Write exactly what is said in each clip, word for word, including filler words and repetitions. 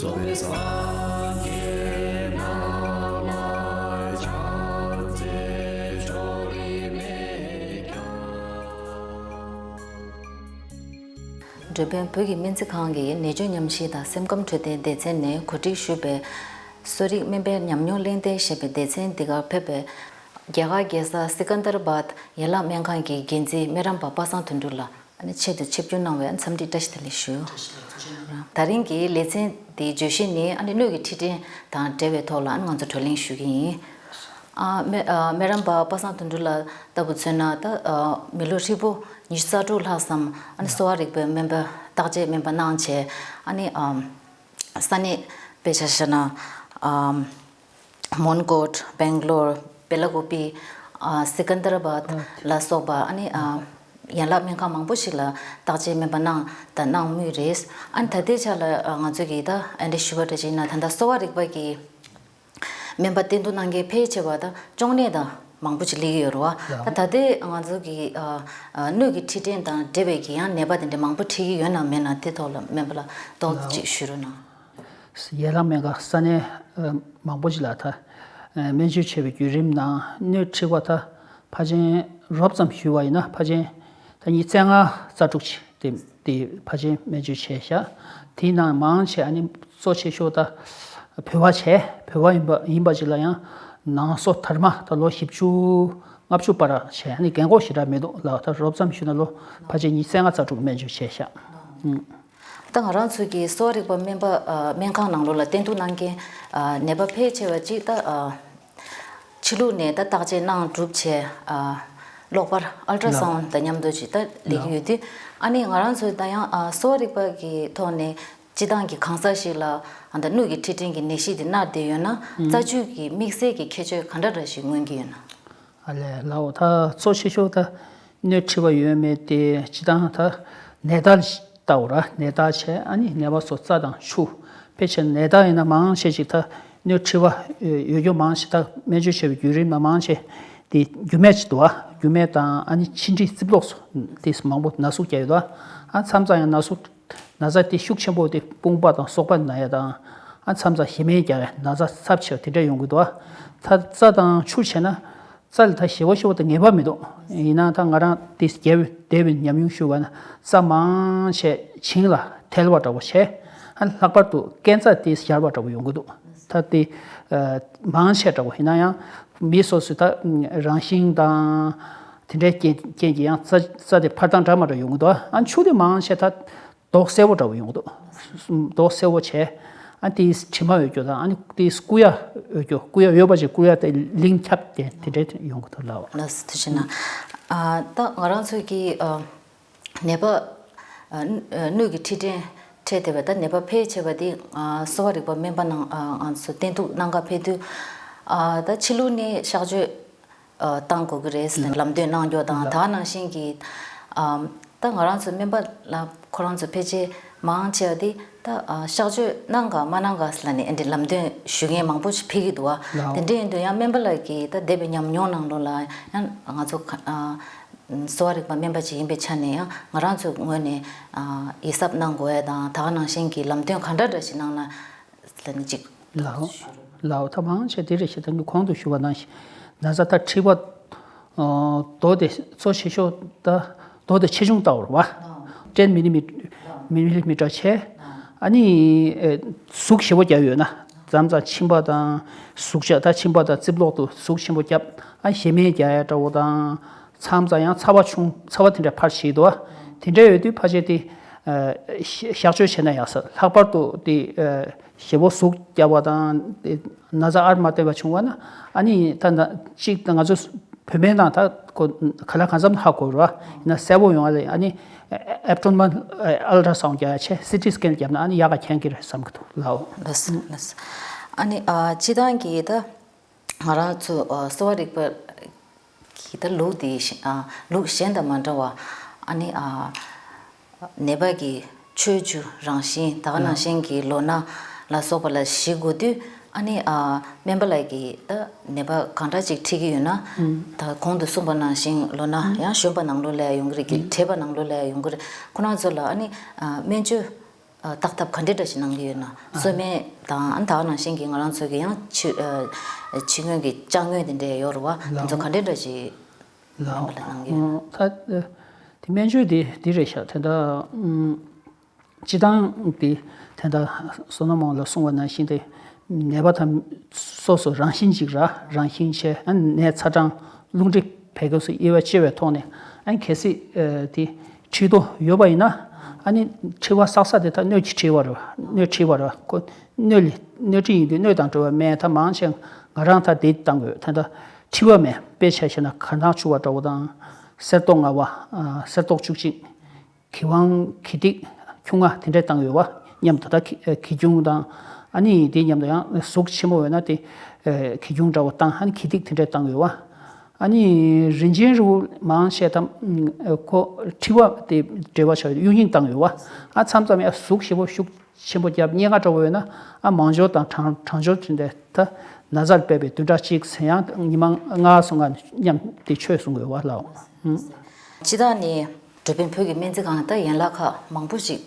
འགྲོ་ཕན་བོད་ཀྱི་སྨན་རྩིས་ཁང་གི་ནད་བཅོས་ཉམས་ཞིབ་དང་སེམས་ཁམས་འཕྲོད་བསྟེན་སྡེ་ཚན་ནས་གོ་སྒྲིག་ཞུས་པའི་གསོ་རིག་སྨན་པའི་ཉམས་མྱོང་གླེང་སྟེགས་ཞེས་པའི་སྡེ་ཚན་འདི་གར་ཕེབས་པའི་རྒྱ་གར་རྒྱལ་ས་སི་ཀན་དར་བཱད་ཡན་ལག་སྨན་ཁང་གི་འགན་འཛིན་སྨན་རམས་པ་པ་སངས་དོན་གྲུབ་ལགས། ཨ་ནི་ཆེད་དུ་ཆིབས་བསྒྱུར་གནང་བའི་འཚམས་འདྲི་བཀྲ་ཤིས་བདེ་ལེགས་ཞུ། ད་རིང་གི་ལེ་ཚན་འདིའི་བརྗོད་གཞི་ནི་ཨ་ནི་སྣོད་ཀྱི་འཕྲོད་བསྟེན་དང་འབྲེལ་བའི་ཐོག་ལ་ཨ་ནི་ང་ཚོ་བགྲོ་གླེང་ཞུ་གི་ཡིན། ཨ་སྨན་ཨ་སྨན་རམས་པ་པ་སངས་དོན་གྲུབ་ལགས་ལྟ་བུ་མཚོན་ན་ད་ཨ་མི་ལོ་ཧྲིལ་པོ་ཉི་ཤུ་རྩ་དྲུག་ལྷག་ཙམ་ཨ་ནི་གསོ་བ་རིག་པའི་སྨན་པ་བརྟག་དཔྱད་སྨན་པ་གནང་བྱས། ཨ་ནི་ཨ་ས་གནས་དཔེ་ཆ་བཞག་ན་ཨ་མོན་གྷོ། སྦེང་ལོར། སྦེ་ལ་ཀུ་པི། ཨ་སི་ཀན་དར་བཱད་ལ་སོགས་པ་ཨ་ནི་ཨ་ཡན་ལག་སྨན་ཁང་མང་པོ་ཞིག་ལ་བརྟག་དཔྱད་སྨན་པ་གནང་དང་གནང་མུས་རེད། ཨ་ནི་ད་ལྟའི་ཆ་ལ་ཨ་ང་ཚོ་གིས་ད་ཨ་འདྲ་ཞུ་བ་འདྲ་ཅིག་ཡིན་ན། ད་ལྟ་གསོ་བ་རིག་པ་གི་སྨན་པ་བསྟེན་གཏུག་གནང་མཁན་ཕལ་ཆེ་བ་ད་གཅོང་ནད་དང་མང་པོ་ཅིག་སླེབས་ཀྱི་ཡོད་རེད་བ། ད་ད་ལྟའི་ང་ཚོ་གི་ཨ་ཨ་སྣོད་ཀྱི་འཕྲོད་བསྟེན་དང་འབྲེལ་བའི་གི་ཡང་ནད་པ་དེ་འདྲ་མང་པོ་འཕྲད་ཀྱི་ཡོད་ན་མེད་ན་དེ་ཐོག་ལ་སྨན་པ་ལགས་ཏོག་ཙམ་ཅིག་ཞུ་རོགས་གནང་། ཡན་ལག་སྨན་ཁང་ས་གནས་ཨ་མང་པོ་ཞིག་ལ་ད་ཨ་སྨན་བཅོས་བྱས་པའི་བརྒྱུད་རིམ་ནང་སྣོད་མཁྲིས་པ་ད་ཕལ་ཆེར་རོབ་ཙམ་ཞུས་པ་ཡིན་ན་ཕལ་ཆེར་ད་ཉིས་བརྩེགས་ལྔ་རྩ་དྲུག་ཅིག་དེ་དེ་ཕལ་ཆེར་སྨན་བཅོས་བྱས་ཤག་དེའི་ནང་མང་ཆེ་ཨ་ནི་གཙོ་ཆེ་ཤོས་ད་བུ་བ་བྱས། བུ་བ་ཡིན་པ་ཡིན་པ་ཅིག་ལ་ཡང་ནང་སོ་དར་མ་ད་ལོ་བཞི་བཅུ་ལྔ་བཅུ་བར་བྱས། ཨ་ནི་རྒན་གོག་ཞེ་དྲག་མི་འདུག་ལ། ད་རོབ་ཙམ་ཞུས་ན་ལོ་ཕལ་ཆེར་ཉིས་བརྩེགས་ལྔ་རྩ་དྲུག་སྨན་བཅོས་བྱས་ཤག་ཨང་། ད་ང་རང་ཚོ་གི་གསོ་བ་རིག་པ་སྨན་པ་ཨ་སྨན་ཁང་ནང་ལོགས་ལ་བསྟེན་གཏུག་གནང་མཁན་ཨ་ནད་པ་ཕལ་ཆེ་བ་ཅིག་ད་ཨ་ཕྱི་ལུགས་ནས་ད་བརྟག་དཔྱད་གནང་གྲུབ་བྱས་ཨ་གློག་པར་ཨལ་ཊ་སའུན་དང་མཉམ་དུ་ཅིག་ད་སླེབས་ཀྱི་ཡོད་དུས། ཨ་ནི་ང་རང་ཚོ་ད་ཡང་ཨ་གསོ་བ་རིག་པ་གི་ཐོག་ནས་སྤྱི་བཏང་གི་གང་ཟག་ཞིག་ལ་ཨ་ད་སྣོད་ཀྱི་འཕྲོད་བསྟེན་གྱི་ནད་གཞི་དེ་མནར་བསྡད་ཡོད་ན་རྩ་ཆུ་གི་དམིགས་བསལ་གྱི་ཁྱད་ཆོས་ག་འདྲ་འདྲ་ཞིག་མངོན་གྱི་ཡོད་ན། ཨ་ལས་ལའོ། ད་གཙོ་ཆེ་ཤོས་ད་སྣོད་མཁྲིས་པ་ཡོད་མེད་དེ་སྤྱི་བཏང་ད་ནད་རྟགས་ལྟ་བུ་ར། ནད་རྟགས་བྱས། ཨ་ནི་ནད་པ་ཚོ་རྩ་དང་ཆུ། དཔེ་བྱས་ན་ནད་རྟགས་ཡིན་ན་མང་ཆེ་ཅིག་ད་སྣོད་མཁྲིས་པ་ཡོད་རྒྱུ་མང་ཆེ། ད་སྨན་བཅོས་བྱས་པའི་བརྒྱུད་རིམ་ལ་མང་ཆེ་དེ་རྒྱུ་མེད་ཅིག་འདུག་ཨ། རྒྱུ་མེད་དང་ཨ་ནི་མཆིན་མཁྲིས་རྩིབ་ལོགས་སུ་དེ་མང་པོ་ན་ཟུག་རྒྱག་ཡོད་འདུག་ཨ། མཚམས་མཚམས་ཡང་ན་ཟུག་ན་ཚ་དེ་ཤུགས་ཆེན་པོ་དེ་དཔུང་པ་དང་སོག་པ་ན་ཡ་དང་། ཨ་མཚམས་མཚམས་ཞེ་མེར་རྒྱག་ཡ། ན་ཚ་ཚབས་ཆེ་བ་དེ་འདྲ་ཡོང་གི་འདུག་ཨ། ད་རྩ་དང་ཆུ་བྱས་ན། རྩ་ལ་ད་ཞེ་པོ་ཞེ་པོ་དང་ངེས་པ་མི་འདུག་ཡིན་ནའང་ད་ང་རང་དེ་རྒྱལ་བའི་འདས་པའི་ཉམས་མྱོང་ཞུ་བ་ན་རྩ་མང་ཆེ་བྱིངས་ལ་ཐལ་བ་འདྲ་བོ་བྱས། ཨ་ལྷག་པར་དུ་རྐན་རྩ་དེ་ཞར་བ་འདྲ་བོ་ཡོང་གི་འདུག་ད་དེ་ཨ་མང་ཆེ་འདྲ་བོ་ཡིན་ན་ཡང་མི་སོ་སོའི་ད་རང་བཞིན་དང་དེ་འདྲའི་རྐྱེན་རྐྱེན་གྱིས་ཡང་རྩ་རྩ་དེ་འཕར་སྟངས་འདྲ་མ་འདྲ་ཡོང་གི་འདུག་ཨ་ཆུ་དེ་མང་ཆེ་ད་མདོག་སེར་པོ་འདྲ་བོ་ཡོང་གི་འདུག་མདོག་སེར་པོ་བྱས། ཨ་དེའི་དྲི་མ་འོད་རྒྱུ་དང་། ཨ་ནི་དེའི་སྐུ་ཡ་འོད་རྒྱུ། སྐུ་ཡ་འོད་པ་ཅིག་སྐུ་ཡ་དེ་ལིང་ཁྱབ་དེ་དེ་འདྲའི་ཡོང་གི་འདུག་ལགས། ལགས་སོ། ཐུགས་རྗེ་གནང་། ཨ་ད་ང་རང་ཚོ་གི་ཨ་ནད་པ་ཨ་སྣོད་ཀྱི་འཕྲོད་བསྟེན་འཕྲད་བསྡད་པ་ད་ནད་པ་ཕལ་ཆེ་བ་དེ་ཨ་གསོ་བ་རིག་པ་སྨན་པ་ནང་ཨ་ང་ཚོ་བསྟེན་གཏུག་གནང་ག་ཕེབས་དུས། ཨ་ད་ཕྱི་ལུགས་ནས་གཤག་བཅོས་ཨ་བཏང་དགོས་ཀྱི་རེད་ཟེར་ནས་ལམ་སྟོན་གནང་རྒྱུ་དང་། ལགས། ད་ག་ནང་བཞིན་གྱི་ཨ་ད་ང་རང་ཚོ་སྨན་པ་ལ་ཁོ་རང་ཚོ་ཕལ་ཆེར་མང་ཆེ་བ་དེ་ད་ཨ་གཤག་བཅོས་གནང་ག་མ་གནང་ག་ཟེར་ལབ་ནས་ཨེ་འདྲའི་ལམ་སྟོན་ཞུ་མཁན་མང་པོ་ཞིག་ཕེབས་ཀྱི་འདུག་བ། ལགས། དེ་འདྲ་ཡིན་དུས་ཡང་སྨན་པ་ལགས་ཀྱིས་ད་འདས་པའི་ཉམས་མྱོང་ནང་ལོགས་ལ་ཡང་ང་ཚོ་ག་ཨ་གསོ་བ་རིག་པ་སྨན་པ་ཅིག་ཡིན་པའི་ཆ་ནས་ཡང་ང་རང་ཚོའི་ངོས་ནས་ཨ་ཡིད་གཟབ་གནང་དགོས་ཡ་དང་། ད་ག་ནང་བཞིན་གྱི་ལམ་སྟོན་ག་འདྲ་འདྲ་ཞིག་གནང་ན་ལབ་ནས་ཅིག་ལའོ། ལའོ། ད་མང་ཆེ་དེ་རེད་ཤག་ད་ངས་གོང་དུ་ཞུས་པ་ནང་བཞིན་ན་ཚ་ད་མཁྲིས་པ་ཨ་མདོག་དེ་གཙོ་ཆེ་ཤོས་ད་མདོག་དེ་ཆེ་ཆུང་ལྟ་བུ་རེད་བ། སྐྲན་མི་ལི་མི་མི་ལི་མི་ཊར་ཆེ། ཨ་ནི་ཨེ་ཟུག་ཞེ་པོ་རྒྱག་ཡོད་ན། མཚམས་མཚམས་མཆིན་པ་དང་ཟུག་བྱ། ད་མཆིན་པ་དང་རྩིབ་ལོགས་དུ་ཟུག་ཆེན་པོ་བརྒྱབ། ཨ་ཞེ་མེར་རྒྱག་ཡ་འདྲ་བོ་དང་། མཚམས་མཚམས་ཡང་ཚ་བ་ཆུང་། ཚ་བ་དེ་འདྲ་འཕར་བྱེད་དོ། དེ་འདྲ་ཡོད་དུས་ཕལ་ཆེར་དེ་ཨ་གཤག་བཅོས་བྱས་ན་ཡག་ས། ལྷག་པར་དུ་དེ་ཨ་ཞེ་པོ་ཟུག་རྒྱག་པ་དང་། དེ་ན་ཚ་ཨར་མ་བཏོན་པ་བྱུང་བ་ན། ཨ་ནི་ད་ན་གཅིག་ད་ང་ཚོ་བོད་སྨན་ནང་ད་ཁོ་ག་ལ་གང་འཚམ་ཧ་གོ་ར། ཡིན་ན་གསལ་པོ་ཡོང་བ་ལས་ཨ་ནི་ཨེབ་ཌོ་མན་ཨལ་ཊ་སའུན་རྒྱག་ཡ་བྱས། སི་ཊི་སི་ཀེན་བརྒྱབ་ན་ཨ་ནི་ཡག་ག་མཁྱེན་གྱི་རེད་བསམ་གྱི་འདུག་ལའོ། ལགས་སོ། ལགས་སོ། ཨ་ནི་ཨ་སྤྱི་བཏང་གི་ད་ང་རང་ཚོ་ཨ་གསོ་བ་རིག་པ་གི་ད་ལུགས་དེ་ཨ་ལུགས་གཞན་དང་མ་འདྲ་བ། ཨ་ནི་ཨ་ནད་པ་གི་ཆོས་བཅུ་རང་བཞིན། ད་ག་ནང་བཞིན་གྱི་ལོ་ན་ལ་སོགས་པ་ལ་གཞིགས་དགོས་དུས། ཨ་ནི་ཨ་སྨན་པ་ལགས་ཀྱིས་ད་ནད་པ་གང་འདྲ་ཅིག་འཁྲིད་ཀྱི་ཡོད་ན། ད་གོང་དུ་གསུངས་པ་ནང་བཞིན་ལོ་ན་ཡང་གཞོན་པ་ནང་ལོགས་ལ་ཡོང་གི་རེད། དེ་བགྲེས་པ་ནང་ལོགས་ལ་ཡོང་གི་རེད། ཁོ་རང་ཚོ་ལ་ཨ་ནི་ཨ་སྨན་བཅོས་ ཨ་བརྟག་ཐབས་ག་འདྲ་འདྲ་ཞིག་གནང་གི་ཡོད་ན། གསོལ་སྨན་དང་ཨ་ད་ག་ནང་བཞིན་གྱི་ང་རང་ཚོ་གི་ཡང་ཕྱི་ཨ་ཕྱི་ངོས་ཀྱི་ཅ་དངོས་དེ་འདྲ་ཡོད་རེད་བ། དེ་ཚོ་ག་འདྲ་འདྲ་ཞིག་ལགས། ལགས། ཨ་ད་དེ་སྨན་བཅོས་དེ་འདི་རེད་ཤག་དེ་འདྲ་ཨུམ། སྤྱི་བཏང་དེ་དེ་འདྲ་བསོད་ནམས་དབང་ལ་གསུངས་པ་ནང་བཞིན་དེ་ནད་པ་དང་སོ་སོ་རང་བཞིན་ཅིག་ར་རང་བཞིན་ཆེ་ཨ་ནད་ཚ་གྲང་རླུང་མཁྲིས་བད་ཀན་སོགས་དབྱེ་བ་ཕྱེ་བའི་ཐོག་ནས་ཨ་གལ་སྲིད་ཨ་དེ་མཁྲིས་རྡོ་ཡོད་པ་ཡིན་ན་ཨ་ནི་མཁྲིས་པ་བསགས་ས་དེ་ད་སྣོད་ཀྱི་མཁྲིས་པ་རེད་བ། སྣོད་མཁྲིས་པ་རེད་བ། ཁོ་སྣོད་ལས་སྣོད་མཁྲིས་ཡིན་དུས་སྣོད་དང་འབྲེལ་བའི་སྨན་ད་མང་ཆེ་ང་རང་ད་དེ་བཏང་དགོས། ད་ད་མཁྲིས་པ་སྨན་དཔེ་ཆ་བཞག་ན་གར་ཐང་ཕྱུ་པ་འདྲ་བོ་དང་གསེར་མདོག་ལྔ་པ། ཨ་གསེར་མདོག་བཅུ་གཅིག་གི་ཝང་གི་ཏིག་ཁྱུང་ལྔ་དེ་འདྲས་བཏང་ཡོད་བ། མཉམ་དུ་ད་གི་གི་ཁྱུང་དང་ཨ་ནི་དེ་མཉམ་དུ་ཡང་གཟུགས་ཆེན་པོ་ཡོད་ན་དེ་གི་ཁྱུང་འདྲ་བོ་བཏང་ཨ་ནི་གི་ཏིག་དེ་འདྲས་བཏང་ཡོད་བ། ཨ་ནི་རིན་ཆེན་རིལ་བུ་མང་ཆེ་ད་ཁོ་མཁྲིས་པ་དེ་འབྲེལ་བ་ཆགས་ཡོད་གཡུ་རྙིང་བཏང་ཡོད་བ། ཨ་མཚམས་མཚམས་ཡང་གཟུགས་ཆེན་པོ་ཤུགས་ཆེན་པོ་བརྒྱབ་མཉེན་ཁ་འདྲ་བོ་ཡོད་ན་ཨ་མང་སྦྱོར་དང་གྲང་གྲང་སྦྱོར་བྱས་ཏེ་ད་ན་ཚར་སྦས་པའི་བདུན་ཕྲག་གཅིག་ཚེ་ཡང་ཉི་མ་ལྔ་སོང་ང་མཉམ་དེ་ཆོས་གསུང་དགོས་བ་ལགས། ཨུམ། སྤྱི་བཏང་ནི་འགྲོ་ཕན་བོད་ཀྱི་སྨན་རྩིས་ཁང་ད་ཡན་ལག་ཁག་མང་པོ་ཞིག་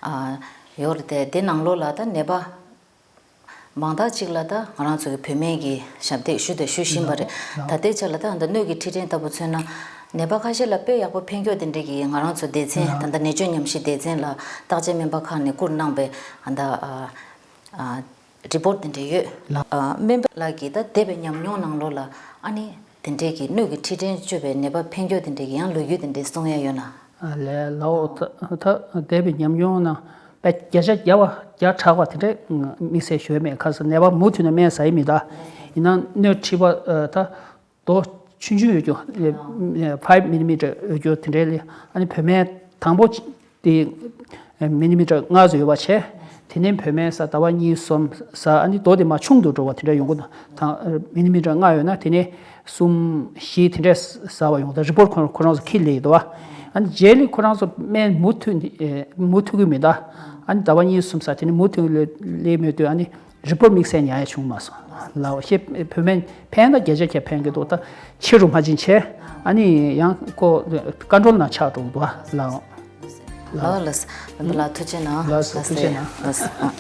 ཨ་ཡོད་རེད་དེ་དེ་ནང་ལོགས་ལ་ད་ནད་པ་མང་དག་ཅིག་ལ་ད་ང་རང་ཚོ་གི་བོད་སྨན་གྱི་ཞབས་སྟེགས་ཞུ་དང་ཞུ་བཞིན་པ་རེད། ད་ལྟའི་ཆ་ལ་ད་ད་སྣོད་ཀྱི་མཁྲིས་སྐྲན་ལྟ་བུ་མཚོན་ན་ནད་པ་ཁ་ཤས་ལ་དཔེ་ཡག་པོ་ཕན་སྐྱོ་དེ་འདྲས་ཀྱི་ང་རང་ཚོ་སྡེ་ཚན་ད་ད་ནད་བཅོས་ཉམས་ཞིབ་སྡེ་ཚན་ལ་བརྟག་དཔྱད་སྨན་པ་ཁང་ནས་བསྐུར་གནང་པའི་ད་ཨ་ཨ་རི་པོར་ཊི་དེ་འདྲས་ཡོད། ལགས། ཨ་སྨན་པ་ལགས་ཀྱིས་ད་འདས་པའི་ཉམས་མྱོང་ནང་ལོགས་ལ་ཨ་ནི་དེ་འདྲས་ཀྱི་སྣོད་ཀྱི་མཁྲིས་སྐྲན་བཅོས་པའི་ནད་པ་ཕན་སྐྱོ་དེ་འདྲས་ཀྱི་ཡང་ལོ་རྒྱུས་དེ་འདྲས་གསུང་ཡ་ཡོད་ན། ཨ་ལས་ལའོ། ད་ད་འདས་པའི་ཉམས་མྱོང་ནང་དཔེ་བརྒྱ་ཆ་བརྒྱ་པ་བརྒྱ་ཕྲག་པ་དེ་འདྲས་དམིགས་བསལ་ཞུ་ཡ་མེད། ཁ་སང་ནད་པ་མུ་མཐུད་ནས་སྨན་ཟ་ཡི་མི་ད། ཡིན་ནའང་སྣོད་མཁྲིས་པ་ཨ་ད་རྡོ་ཆུང་ཆུང་ཡོད་རྒྱུ་ཕའིབ་མི་ལི་མི་ཊར་ཡོད་རྒྱུ་དེ་འདྲའི་ལས་ཨ་ནི་བོད་སྨན་དང་པོ་དེ་མི་ལི་མི་ཊར་ལྔ་ཙམ་ཡོད་པ་བྱས། དེ་ནས་བོད་སྨན་ཟ་ཟླ་བ་གཉིས་གསུམ་ཟ་ཨ་ནི་རྡོ་དེ་མར་ཆུང་དུ་འགྲོ་བ་དེ་འདྲ་ཡོང་གི་འདུག་ད་མི་ལི་མི་ཊར་ལྔ་ཡོད་ན་དེ་ནས་གསུམ་བཞི་དེ་འདྲས་ཟ་བ་ཡོང་། ད་རི་པོར་ཊི་ཁོ་ཁོ་རང་ཚོ་ཁྱེར་སླེབས་ཀྱི་འདུག་བ། ཨ་ནི་རྗེས་ལ་ཁོ་རང་ཚོ་སྨན་མུ་མཐུད་ཨེ་མུ་མཐུད་ཀྱི་མི་འདུག་ཨ་ནི་ཟླ་བ་གཉིས་གསུམ་ཟ་དེ་ནས་མུ་མཐུད་སླེབས་མེད་དུས་ཨ་ནི། རི་པོར་ཊི་དམིགས་བསལ་ཉར་ཡ་བྱུང་མ་སོང་ལགས། ཞེས་བོད་སྨན་ཕན་ད་བརྒྱ་ཆ་བརྒྱ་ཕན་གྱི་འདུག་ད་ཕྱི་རུ་མ་ཕྱིན་བྱས་ཨ་ནི་ཡང་ཁོ་ཀོན་ཊོལ་ནང་ཆགས་འགྲོ་གི་འདུག་ལགས། ལགས་ལགས། སྨན་པ་ལགས་ཐུགས་རྗེ་གནང་། ལགས་སོ། ཐུགས་རྗེ་གནང་། ལགས་སོ།